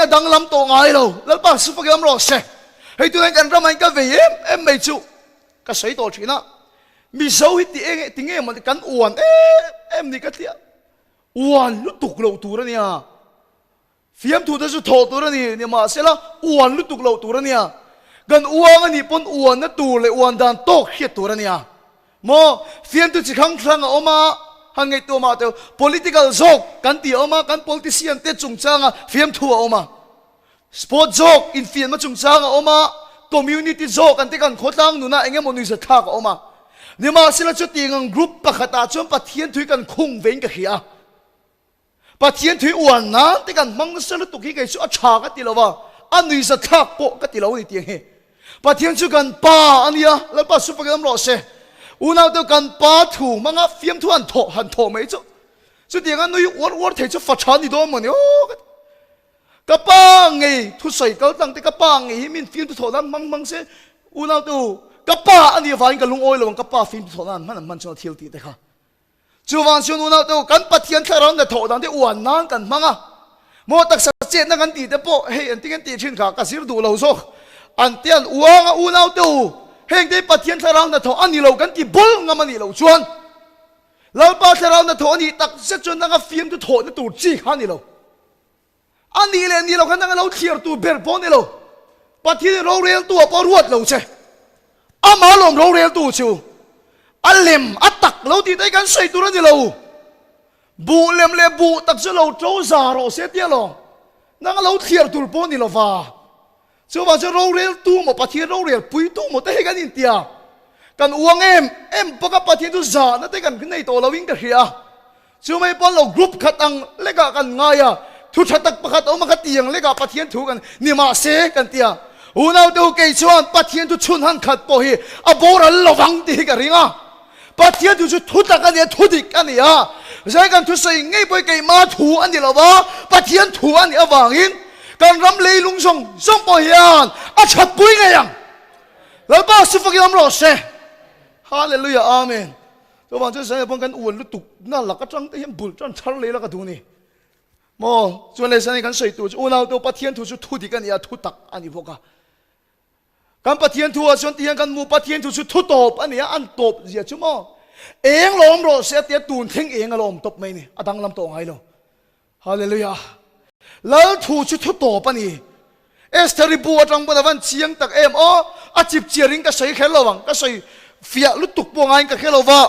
a danglam tawh ngai lo. Lalpa chu fakin awm rawh se. Hei tunah hian kan ramah hian ka vei em em mai chu ka sawi tawh thin a. Mizo hi ti eng ti nge maw kan uan em em ni ka tliah. Uan lutuk loh tur a nia. Fiamthu te chu thawh tur a ni, nimahsela uan lutuk loh tur a nia. Kan uang a nih pawn uanna tur leh uan dan tawk hriat tur a nia. Maw? Fiamthu chi hrang hrang a awm a, han ngaihtuah mah teh u. Political zawk kan tih a awm a, kan politician te chungchanga fiamthu a awm a. Sport zawk infiamna chungchang a awm a, community zawk an ti kan khawtlang nunah eng emaw nuihzatthlak a awm a. Nimahsela chutiang ang group pakhatah chuan Pathian thui kan khung vein ka hria a. Pathian thui uan nan te kan hmang nasa lutuk hi kei chu a tha ka ti lo va, a nuihzatthlak pawh ka ti lo a ni tiang hi. Pathian chu kan Pa a nia, Lalpa chu fakin awm rawh se. Unau te kan Pa thu hmanga fiamthu han thawh han thawh mai chu chutianga nui uar uar thei chu fa tha ni dawn maw ni aw ka ti. Ka Pa ngei thusawi kal tlang te ka Pa ngei hi min fiamthu thawh nan hmang hmang se unau te u, ka Pa a nih avangin ka lungawi lo ang ka Pa fiamthu thawh nan hman an hman chuan a thil tih te kha. Chuvang chuan unau te u, kan Pathian thlarau hnathawh dan te uan nan kan hmang a. Maw taksa chetna kan tih te pawh hei an tinge tih thin kha ka zir duh lo zawk. An te an uang a unau te u, heng te hi Pathian thlarau hnathawh a ni lo kan ti bul ngam a nih loh chuan Lalpa thlarau hnathawh a nih tak zet chuan nanga fiamtu thawhna tur chi kha a ni lo. A nih leh nih lo kha nanga lo thliar tur ber pawh a ni lo. Pathian roreltu ah pawh ruat lo che. Amah lawm roreltu chu a lem a tak lo tih te kan sawi tur a ni lo. Buh lem leh buh tak chu lo to za rawh se tia lawm. Nanga lo thliar tur pawh a ni lova. Chuvang chu roreltu maw Pathian rorel puitu maw te hi kan intia. Kan uang em em bawk a Pathian chu zahna te kan nei tawh loin ka hria. Chu mai pawn lo group khat ang lekah kan ngai a, thu tha tak pakhat a awm a kha tiang lekah Pathian thu kan ni mahse kan ti a. Unaute u kei chuan Pathian thu chhun han khat pawh hi a boral lovang tih hi ka ring a. Pathian thu chu thu tak a ni a, thu dik a ni a. Zai kan thusawi ngei pawh hi keimah thu a ni lo va, Pathian thu a nih avangin kan ram leilung zawng zawng pawh hian a thatpui ngei ang. Lalpa sufakin awm rawh se. Hallelujah Amen. Chuvang chuan Zai pawn kan uan lutuk na lak atang te hian bul tan thar lei la ka duh ni. Maw chuan leh Zai kan sawi tur chu unau te Pathian thu chu thu dik a ni a, thu tak a ni bawk a. Kan Pathian thu ah chuan ti hian kan hmu Pathian thu chu thu tawp a ni a, an tawp zia chu maw eng lawm rawh se a tia tun thleng eng a lawm tawp mai ni, a danglam tawh ngai lo. Hallelujah. Lal thu chu thu tawp a ni. Estheri bu atang pawn a van chiang tak em aw, a chip chiar in ka sawi kher lo ang, ka sawi fiah lutuk pawh ngaiin ka hre lo va.